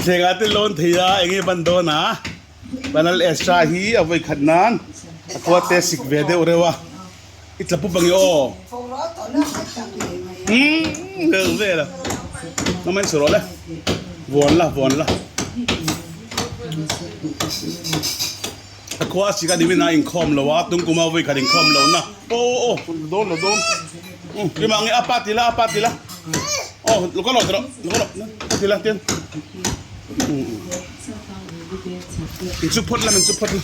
Thleng ah te lawn thei a enge ban dawn a banal extra hi a vawi khat nan a khua te sik ve deuh reuh a i tla pup ang e aw umm vel vel a ngam in sawi rawh le vawn la vawn la. A khua sik a nimin a inkhawm lo a, tung kuma vawi khat inkhawm lo na aw aw la dawn la dawn umm keimah nge a pa ti la a pa ti la aw lo ka lawh rawh lo ka lawh a ti la tin umm in chu phawt la min chu phawt la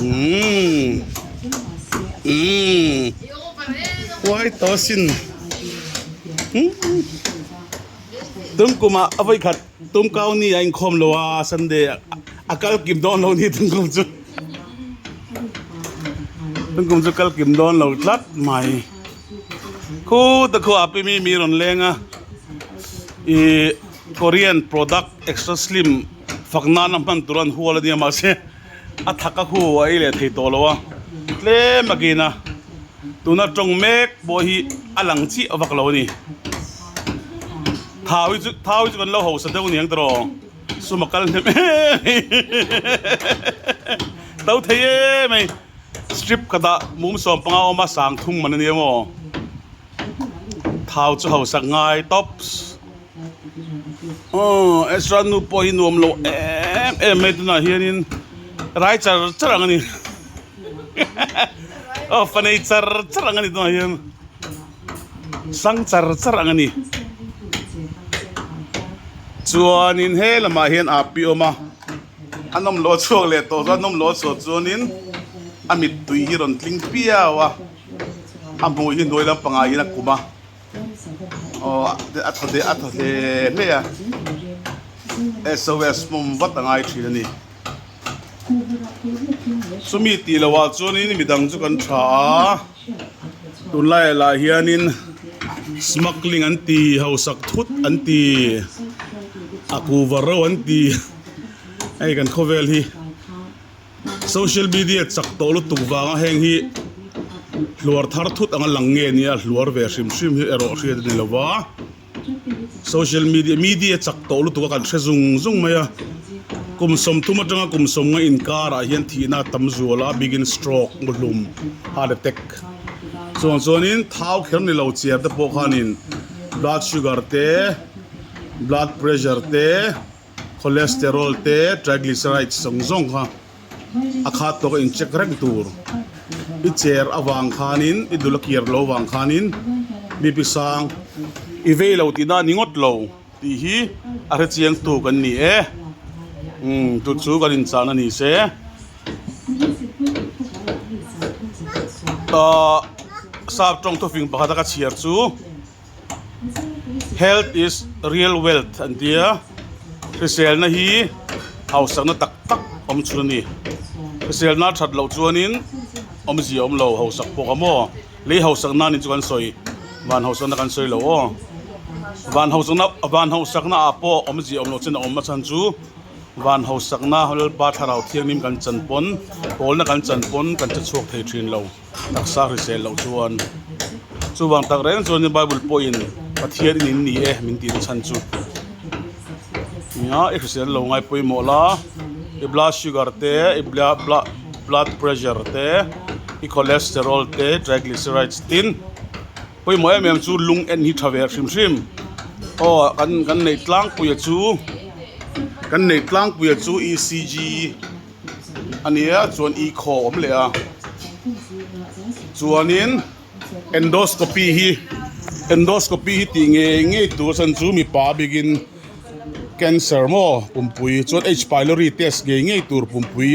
umm umm huai tawh sin umm tung kuma a vawi khat. Tumkau ni a inkhawm lo a, Sunday a kal kim dawn lo ni Tungkum chu. Tungkum chu kal kim dawn lo tlat mai. Khu ta khu api mi mi rawn leng a. I Korean product extra slim fak nan a hman tur an hual a nia mahse a thak a khu a ei leh thei tawh lo a. Tlem a kin a. Tuna tawng mek pawh hi a lang chiah vak lo a ni. Thau hi chu thau hi chu kan lo hausa deuh aniang tawh sum a kal hnem em mai to thei em mai strip khatah mum sawmpanga awm a sang thum man ania maw thau chu hausak ngai tawps aw Ezra nu pawh hi nuam lo em em mai tunah hianin rai char char ang a ni aw fanei char char ang a ni tunah hian. Sang char char ang a ni. Chuanin he lamah hian a pi awm a, a nawm loh a chhuak leh tawh chuan a nawm loh a chhuah chuanin a mittui hi rawn tling piau a, a hmuh hi hnuai lampangah hian a kum a, aw a thaw hle a thaw hle hle a, SOS hmawm vat a ngai thin a ni. Chumi tih lohah chuanin midang chu kan tha a. Tunlai lah hianin smuggling an ti hausak thut an ti a kuhva ro an ti hei kan khawvel hi social media chak tawh lutuk vanga heng hi hluar thar thut anga lang nge nia hluar ve hrim hrim hi erawh hriat a ni lo va. Social media media chak tawh lutuk a kan hre zung zung mai a kum 30 atanga kum 10 nga inkarah hian thihna a tam zual a begin stroke muhlum heart attack chuan chuanin thau kher ni lo chiar te pawh khanin blood sugar te blood pressure te cholesterol te triglycerides zawng zawng kha a khat tawk a in check reng tur i cher avang khanin i dul a kiar lo avang khanin BP sang i vei lo tih na a ni ngawt lo tih hi a hrechiang tu kan ni e umm chu chu kan inchahna ni se ahh sap tawng thufing pakhat a ka chhiar chu. Health is real wealth an ti a, hriselna hi hausakna tak tak awm chhun a ni. Hriselna a that loh chuanin awmzia a awm lo hausak pawh kha maw lei hausakna ni chu kan sawi van hausakna kan sawi lo aw. Van hausakna van hausakna ah pawh awmzia awm loh chin a awm a chhan chu van hausakna Lalpa thlarau thianghlim kan chan pawn pawlna kan chan pawn kan che chhuak thei thin lo. Taksa hrisel loh chuan chuvang tak reng chuan Bible pawhin Pathian in in ni e min tihna chhan chu nia i hrisel lo ngai pawimawh la i blood sugar te i blood pressure te i cholesterol te triglycerides tin pawimawh em em chu lung en hi tha ve hrim hrim aw kan kan neih tlangpuia chu kan neih tlangpuia chu ECG. A nia chuan i khaw awm leh a chuanin endoscopy hi endoscopy hi tih ngei ngei tur a chhan chu mipa bikin cancer maw pumpui chuan H pylori test ngei ngei tur pumpui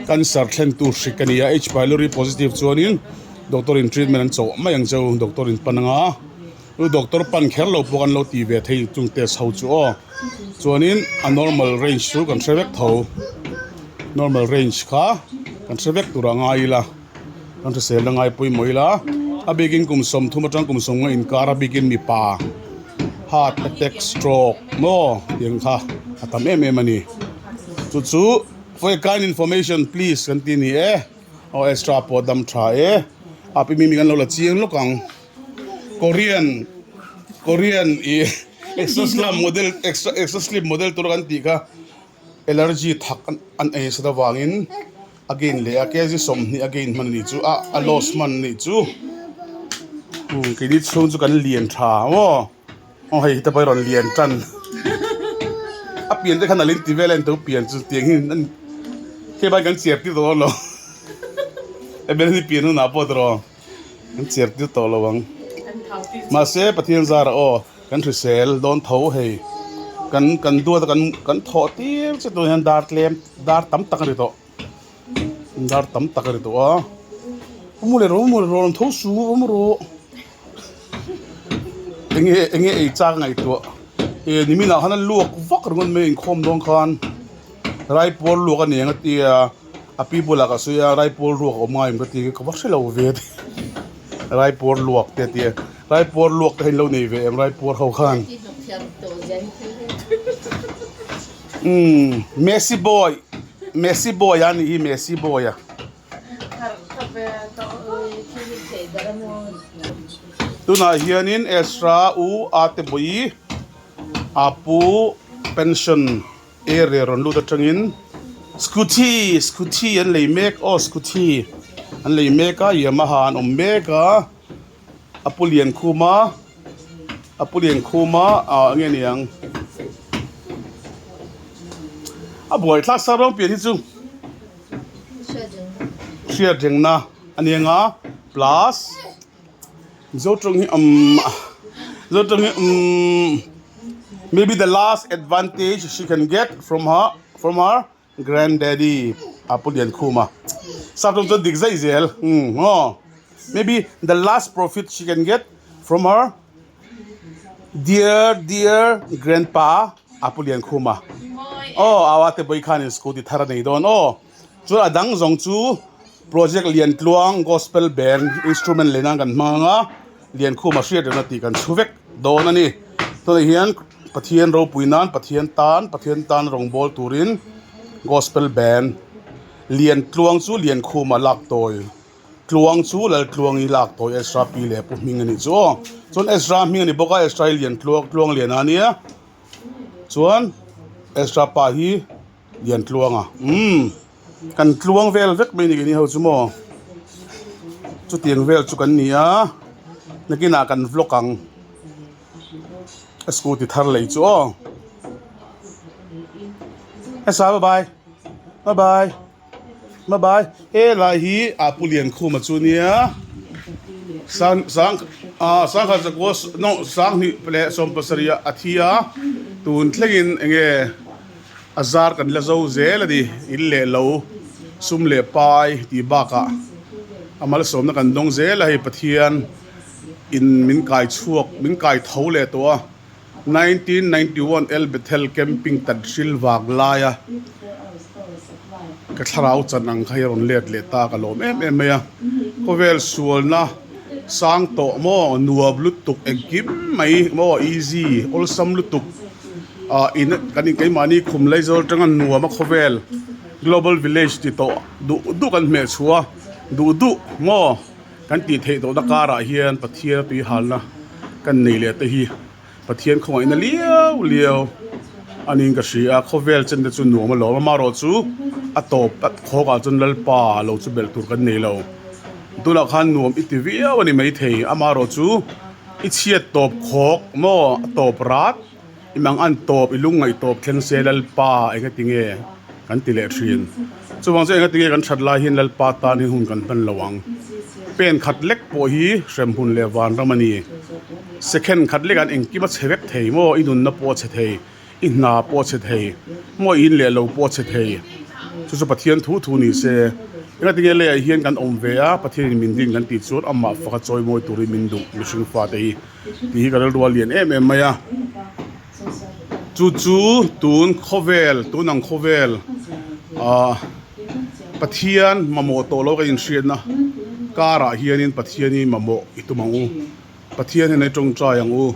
cancer thlen tur hrik a ni a H pylori positive chuanin doctor in treatment an chawh mai ang cheu doctor in pan anga. Chu doctor pan kher lo pawh kan lo ti ve thei chung test ho chu aw chuanin a normal range chu kan hre vek tho normal range kha kan hre vek tur a ngai ila kan hrisel a ngai pawimawh ila a bikin kum 30 atang kum 50 inkar a bikin mipa heart attack stroke maw tiang kha a tam em em a ni chu chu for a kind information please kan ti a ni e. Aw extra pawh dam tha e a pi mimi kan lo la chiang lawk ang Korean Korean ih extra slam model extra extra slim model tur kan tih kha allergy thak an ei nasa avangin a gain leh a kg 20 a gain hman a nih chu a a loss hman a nih chu umm keini chhung chu kan lian tha maw. Aw hei te pawh hi rawn lian tan a pian te khan a lin ti vel a in to pian chu tiang hi an hei bai kan chiar tir tawh dawn lo ebel hi pian hunah pawh tiraw kan chiar tir tawh lo ang mahse Pathian zara aw kan hrisel dawn tho hei kan kan duat a kan kan thawh tir che tur hian dar tlem dar tam tak a ri tawh dar tam tak a ri tawh a awm leh rawh awm leh rawh rawn tho suh awm rawh. Enge enge ei chak ngaihtuah eh niminah khan a luak vak ringawt mai a inkhawm dawn khan raipuar luak a ni ang a tia a pi bulah ka sawi a raipuar luak a awm ngai em ka ti ka va hre lo ve a ti raipuar luak te a tia raipuar luak te hi an lo nei ve em raipuar ho khan umm messi boy messi boy a nih hi messi boy a. Tunah hianin Ezra u a te bawi a pu pension area rawn lut atangin scooty scooty an lei mek aw scooty an lei mek a Yamaha an awm mek a a pu Liankhuma a pu Liankhuma ah enge niang a buaithlak sa rawng pian hi chu. Hriat rengna a ni ang a plus Mizo tawng hi umm Mizo tawng hi umm maybe the last advantage she can get from her from her granddaddy a pu Liankhuma sap tawng chuan dik zaih zel umm aw maybe the last profit she can get from her Dear dear grandpa a pu Liankhuma aw awa te bawi khanin scooty thar a nei dawn aw chuan a dang zawng chu project Liantluang gospel band instrument leh nan kan hmang anga Liankhuma hriat reng na tih kan chhu vek dawn a ni tunah hian Pathian ropui nan Pathian tan Pathian tan rawngbawl turin gospel band Liantluang chu Liankhuma lak tawi. Tluang chu Laltluangi lak tawi Ezra pi leh pu hming a nih chu aw. Chuan Ezra hming a ni bawk a, Ezra hi Lian Tluang Tluang Liana a nia. Chuan Ezra pa hi Lian Tluanga. Umm kan tluang vel vek mai ni keini ho chu maw. Chutiang vel chu kan ni a, nakinah kan vlog ang. A scooty thar lei chu aw. Ezra bye bye. Bye bye. Bye bye helai hi ah pu Liankhuma chu nia sang sang ah sangha zakua no sanghnih leh sawmpasarih a thi a tun thlengin enge a zar kan la zo zel a ni in leh lo sum leh pai tih bakah a malsawmna kan dawng zel a hei Pathian in min kai chhuak min kai tho leh tawh a. 1991 El Bethel Camping Tanhril vang laia ka thlarau chan ang kha hi a rawn let leh ta ka lawm em em mai a. Khawvel sualna sang tawh maw nuam lutuk engkim mai maw easy awlsam lutuk ah in kan in keimahni khum Laizawl atanga nuam a khawvel Global Village ti tawh duh duh kan hmeh chhuah a duh duh maw. Kan tih theih tawhna karah hian Pathian a tuihalna kan nei leh te hi Pathian khawngaihna liau liau a niin ka hria a, khawvel chen te chu nuam alawm amaherawh chu a tawp a khawkah chuan Lalpa lo chu belh tur kan nei lo tunah khan nuam i ti viau a ni maithei amaherawh chu i chhiat tawp khawk maw a tawp rat. I mang an tawp, i lungngaih tawp thleng se Lalpa enga tinge kan ti leh thin. Chuvang chu enga tinge kan that lai hian Lalpa tan hi hun kan hman lo ang. Pen khat lek pawh hi hremhmun leh vanram a ni. Second khat lek an engkim a chhe vek thei maw, i nunna pawh a chhe thei, i hna pawh a chhe thei, maw i in leh lo pawh a chhe thei. Chu chu Pathian thu thu ni se. Enga tinge leiah hian kan awm ve a, Pathianin min din kan tih chuan amah faka chawimawi turin min duh mihring fate hi. Tih hi ka rilru a lian em em mai a, chu chu tun khawvel tun ang khawvel ah Pathian mamawh tawh lo ka inhriatna karah hianin Pathian hi mamawh i tum ang u, Pathian hian i tawngtai ang u,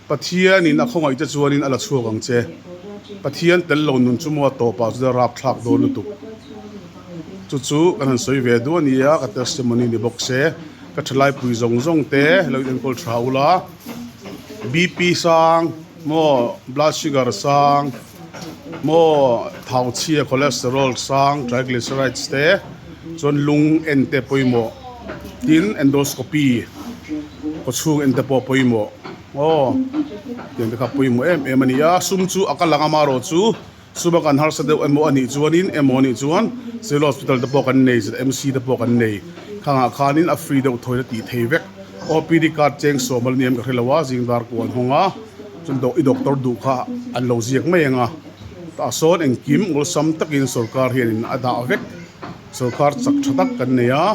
Pathianin a khawngaih che chuanin a la chhuak ang che, Pathian tel lo nun chu maw a tawpah chuan a rapthlak dawn lutuk. Chu chu kan han sawi ve duh a ni a, ka testimony ni bawk se, ka thalai pui zawng zawng te lo in enkawl tha ula, BP sang maw blood sugar sang maw thau chhia cholesterol sang triglycerides te chuan lung en te pawimawh tin endoscopy kawchhung en te pawh pawimawh aw tiang te kha pawimawh em em a ni a, sum chu a kal ang amaherawh chu. Suma kan harsa deuh emaw a nih chuanin emaw a nih chuan Civil Hospital te pawh kan nei, ZMC te pawh kan nei. Khangah khanin a free deuh thawi la tih thei vek. OPD card cheng sawm a la ni em ka hre lo a, zing dar kuan hawng a, chuan i doctor duh kha an lo ziak mai ang a. Tah sawn engkim awlsam takin sorkar hianin a dah vek. Sorkar chak tha tak kan nei a,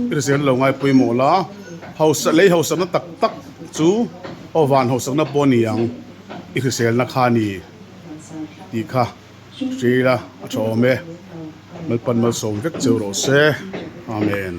i hrisel lo ngai pawimawh la, hausa lei hausakna tak tak chu aw van hausakna pawh a ni ang, i hriselna kha a ni. Tih kha hria ila a tha awm e. Lalpan malsawm vek cheu rawh se. Amen.